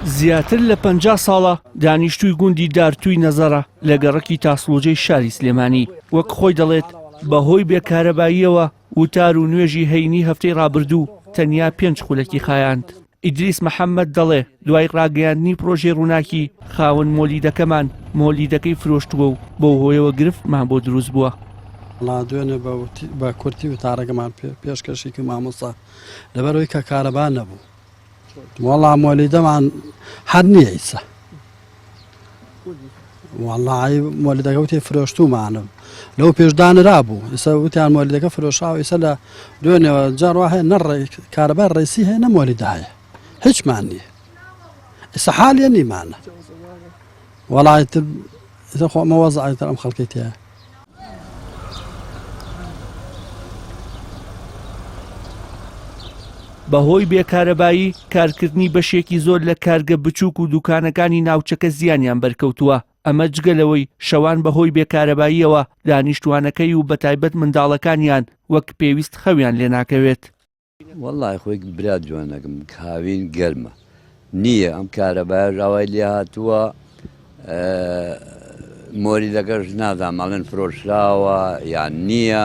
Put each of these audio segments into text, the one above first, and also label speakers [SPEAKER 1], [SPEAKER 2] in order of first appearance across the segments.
[SPEAKER 1] زیاتر لە 50 ساڵە دانیشتووی گوندی دارتووی نەزەرە لە گەڕەکی تاسڵوجەی شاری سلێمانی، وەک خۆی دەڵێت بەهۆی بێ کارەباییەوە وتار و نوێژی هەینی هەفتەی ڕابردوو تەنیا پێنج خولەکی خایاند. ئیدریس محەمەد دەڵێ دوای ڕاگەیاندنی پرۆژەی ڕووناکی خاوەن مۆلیدەکەمان مۆلیدەکەی فرۆشتووە و بەو هۆیەوە گرفتمان بۆ دروست بووە.
[SPEAKER 2] وەڵا دوێنێ بە کورتی وتارەکەمان پێشکەشی کرد مامۆستا لەبەرئەوەی کە کارەبا نەبوو وەڵا مۆلیدەمان هەر نییە ئیسە وەڵی مۆلیدەکە وتی فرۆشتومانم لەو پێشدانرا بوو ئێستا وتیان مۆلیدەکە فرۆشاوە ئێستا لە دوێنێوە جاڕوا هەیە نە کارەبا ڕێسی هەیە نە مۆلیدە هەیە هیچمان نییە ئێستا حالیە نیمانە وەڵایتر ئێستا خۆ ئەمە وەزعی تر ئەم خەڵکی تایە
[SPEAKER 1] بەهۆی بێ کارەبایی کارکردنی بەشێکی زۆر لە کارگە بچووک و دوکانەکانی ناوچەکە زیانیان بەرکەوتووە، ئەمە جگە لەوەی شەوان بەهۆی بێ کارەباییەوە دانیشتووانەکەی و بەتایبەت منداڵەکانیان وەک پێویست خەویان لێناکەوێت.
[SPEAKER 3] وەڵای خۆی برا جوانەکەم هاوین گەرمە نییە ئەم کارەبایەش ئاوای لێ هاتووە مۆریدەکەش نازانم ئەڵێن فرۆشراوە یان نییە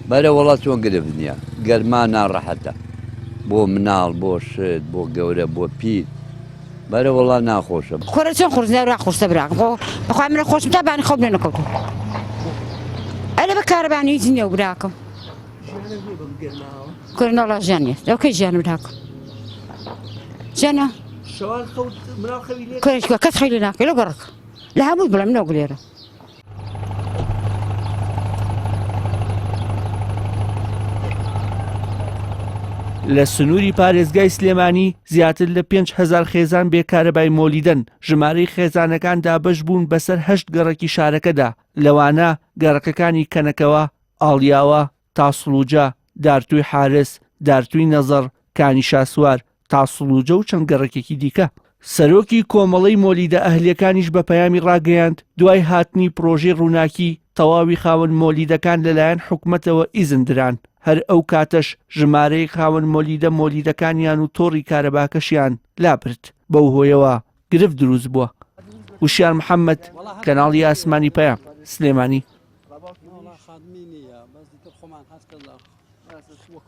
[SPEAKER 3] بەرە وەڵا چۆن گرفت نییە گەرما ناڕەحەتە بۆ مناڵ بۆ شت بۆ گەورە بۆ پیر بەرە وەڵا ناخۆشە.
[SPEAKER 4] کورە چۆن قورس لەورا قورسە براکەم خۆ بەخوای منە خۆشم تا بانی خەوم لێ نەکەوتوە ئەرێ بە کارەبانی هیچ نییە و براکەم. کورە نەڵا ژیان نیە لەو کەی ژیانم براکەم ژیانە کورە کەس خەوی لێ ناکەی لەو گەڕەکە لە هەمووی بڵێم نەوەک لێرە.
[SPEAKER 1] لە سنووری پارێزگای سلێمانی زیاتر لە 5هزار خێزان بێ کارەبای مۆلیدەن، ژمارەی خێزانەکان دابەش بوون بەسەر هەشت گەڕەکی شارەکەدا، لەوانە گەڕەکەکانی کەنەکەوە، ئاڵیاوە، تاسڵوجە، دارتووی حارس، دارتووی نەزەڕ، کانی شاسوار، تاسڵوجە و چەند گەڕەکێکی دیکە. سەرۆکی کۆمەڵەی مۆلیدە ئەهلییەکانیش بە پەیامی ڕاگەیاند، دوای هاتنی پڕۆژەی ڕووناکی، تەواوی خاوەن مۆلیدەکان لەلایەن حکومەتەوە ئیزن دران، هەر ئەو کاتەش ژمارەیەک خاوەن مۆلیدە مۆلیدەکانیان و تۆڕی کارەباکەشیان لابرد، بەو هۆیەوە گرفت دروست بووە. وشیار محەمەد، کەناڵی ئاسمانی پەیام، سلێمانی.